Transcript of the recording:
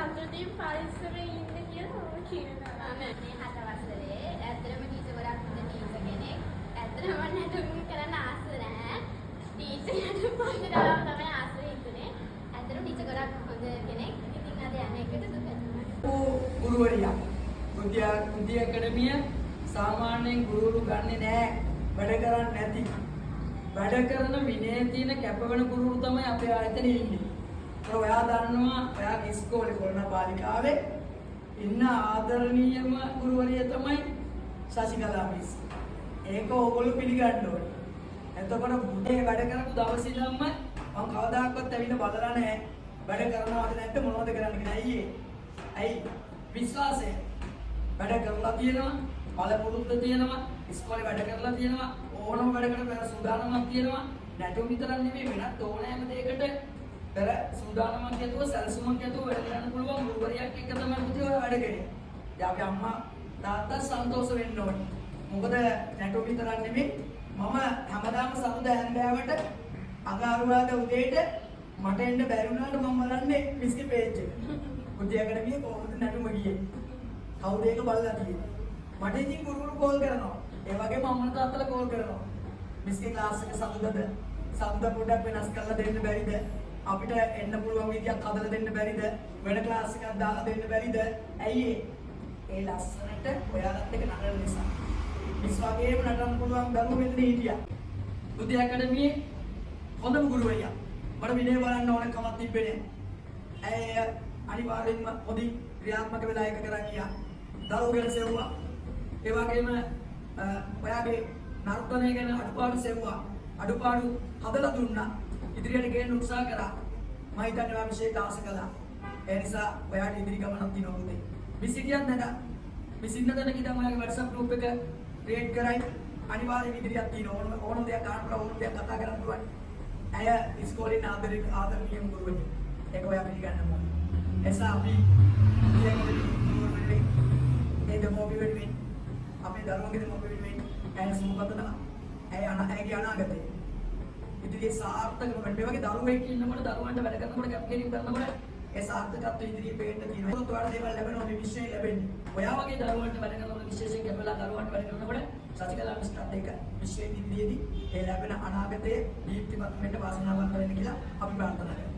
සතුටින් පරිස්සමෙන් ඉන්න කියලා මම කියනවා. මම මේ හත වසරේ ඇත්තටම ටීචර් ගොඩක් හොඳ ටීචර් කෙනෙක්. ඇත්තටම මම නැටුම් කරන්න ආස නෑ. ටීචර් නැටුම් පන්ති දාලා තමයි ආස හිතුනේ. ඇත්තටම ටීචර් ගොඩක් හොඳ කෙනෙක්. ඉතින් අද යන එකට දුක තමයි. ගුරුවරියක්. බුද්ධි ඇකඩමිය සාමාන්‍යයෙන් ගුරුවරු ගන්නෙ නෑ වැඩ කරන්නේ නැති. වැඩ කරන විනය තියෙන කැපවෙන ගුරුවරු තමයි අපේ ආයතනයේ ඉන්නේ. ඒත් ඔයා දන්නවා ඔයාගේ ඉස්කෝලේ කොළන බාලිකාවේ ඉන්න ආදරණීයම ගුරුවරිය තමයි ශශිකලා මිස්. ඒක ඕගොල්ලෝ පිළිගන්න ඕනේ. එතකොට බුද්ධේ වැඩ කරපු දවස් ඉඳන්ම මං කවදාකවත් ඇවිල්ලා බලලා නෑ වැඩ කරනවද නැද්ද මොනවද කරන්න කියලා. ඇයි ඒ? ඇයි විශ්වාසය. වැඩ කරලා තියෙනවා, පළපුරුද්ද තියෙනවා, ඉස්කෝලේ වැඩ කරලා තියෙනවා, ඕනම වැඩකට පෙර සූදානමක් තියෙනවා. නැටුම් විතරක් නෙමෙයි, වෙනත් ඕනෑම දෙයකට පෙර සූදානමක් ඇතුව, සැලසුමක් ඇතුව වැඩ කරන්න පුළුවන් ගුරුවරියක් එක්ක තමයි පුතේ ඔය වැඩ කරේ. දැන් අපි අම්මා තාත්තා සන්තෝෂ වෙන්න ඕනේ. මොකද නැටුම් විතරක් නෙමෙයි, මම හැමදාම සඳුදා හැන්දෑවට අඟහරුවාදා උදේට මට එන්න බැරි වුණාට මම බලන්නේ මිස්ගේ පේජ් එක. බුද්ධි ඇකඩමියේ කොහොමද නැටුම ගියේ? කවුද ඒක බලලා තියෙන්නේ? මට ඉතින් ගුරුවරු කෝල් කරනවා. ඒ වගේම අම්මලා තාත්තලා කෝල් කරනවා. මිස්ගේ ක්ලාස් එක සඳුදාද? සඳුදා පොඩ්ඩක් වෙනස් කරලා දෙන්න බැරිද? අපිට එන්න පුළුවන් විදියක් හදලා දෙන්න බැරිද? වෙන ක්ලාස් එකක් දාලා දෙන්න බැරිද? ඇයි ඒ? ඒ ලස්සනට ඔයාලත් එක්ක නටන නිසා. මිස් වගේම නටන්න පුළුවන් දරුවෝ මෙතන හිටියා. බුද්ධි ඇකඩමියේ හොඳම ගුරුවරියා. මට විනය බලන්න ඕන කමක් තිබ්බේ නෑ. ඇය අනිවාර්යෙන්ම හොඳින් ක්‍රියාත්මක වෙලා ඒක කරන් ගියා. දරුවෝ ගැන සෙව්වා. ඒ වගේම ඔයාගේ නර්තනය ගැන අඩුපාඩු සෙව්වා. අඩුපාඩු හදලා දුන්නා. ඉදිරියට ගේන්න උත්සාහ කරා. මම හිතන්නේ ඔයා විශේෂ ආස කළා. ඒ නිසා ඔයාට ඉදිරි ගමනක් තියෙනවා පුතේ. මිස් හිටියත් නැත. මිස් ඉන්න තැනක ඉඳන් ඔයාගේ WhatsApp group එක ක්‍රියේට් කරයි. අනිවාර්යෙන් ඉදිරියක් තියෙනවා. ඕනම ඕනම දෙයක් අහන්න පුළුවන්, ඕනම දෙයක් කතා කරන්න පුළුවන්. ඇය ඉස්කෝලේ ඉන්න ආදරණීයම ගුරුවරිය. ඒක ඔයා පිළිගන්න ඕනේ. එසා අපි කියන්නේ ගුරුවරු වෙනුවෙන්, ඒ දෙමව්පිය වෙනුවෙන්, අපේ දරුවන්ගේ දෙමව්පිය වෙනුවෙන් ඇය සුබ පතනවා. ඇය ඇගේ අනාගතය ඉදිරියේ සාර්ථකව වෙන්න. මේ වගේ දරුවෙක් ඉන්නකොට, දරුවන්ට වැඩ කරනකොට, කැපකිරීම කරනකොට ඒ සාර්ථකත්වය ඉදිරියේ පේන්න තියෙනවා. ඒකත් ඔයාලට දේවල් ලැබෙනවා, මේ විශ්වයෙන් ලැබෙන්නේ. ඔයා වගේ දරුවන්ට වැඩ කරනකොට, විශේෂයෙන් කැපවෙලා දරුවන්ට වැඩ කරනකොට සසිකලා මිස්ටත් එක්ක විශ්වයෙන් ඉදිරියේදී ඒ ලැබෙන අනාගතයේ දීප්තිමත් වෙන්න, වාසනාවන්ත වෙන්න කියලා අපි ප්‍රාර්ථනා කරනවා.